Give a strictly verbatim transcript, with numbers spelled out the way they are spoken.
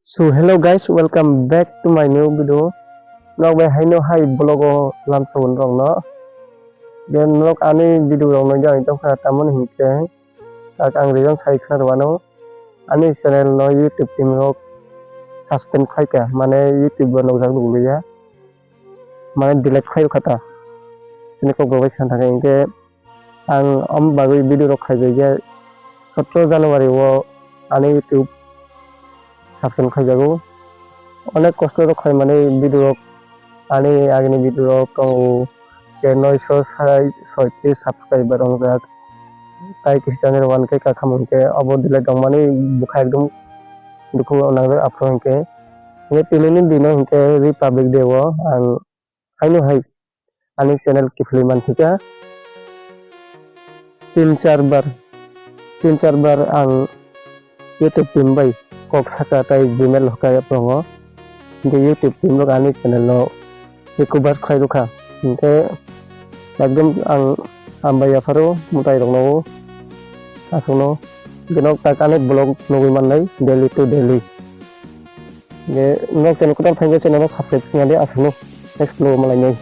So hello guys, welcome back to my new video. Nok bai haino hai vlog o lamsogwi rokno. Then nok ani video rokno jang tongkha tamoni hinkhe tak ang reason sai khna rwano. Ani channel no YouTube team rok suspend khaika, mane YouTube bo nokjak nukliya, mane delete khai rwkha ta. Chini kok bai san thangkha hinkhe ang om bagwi video rok khaibai khe sotro January o ani YouTube suspend khaijago. Onek kosto rok khaimani video rok ani agini video rok tongo, ke noisho soitris subscriber wngjak. Tai kisa channel one K kakham hinkhe obo delete wngmani bwkha ekdom dukhu nangjak aphuru hinkhe. Hinkhe tinini dino hinkhe Republic Day o ang haino hai ani channel kiphilwi manthika. Tin char bar, tin char bar ang YouTube team bai kok saka tai Gmail hoka tongo. Hinkhe YouTube team rok ani channel no recover khlai rwkha. Hinkhe ekdom ang hambai yapharo mwtai rokno aswkno. Hinkhe nok tak ani vlog nugwi mannai daily to daily. Hinkhe nok channel kwtal phaikhe channel no subscribe khlai di aswkno. Next vlog o malainai.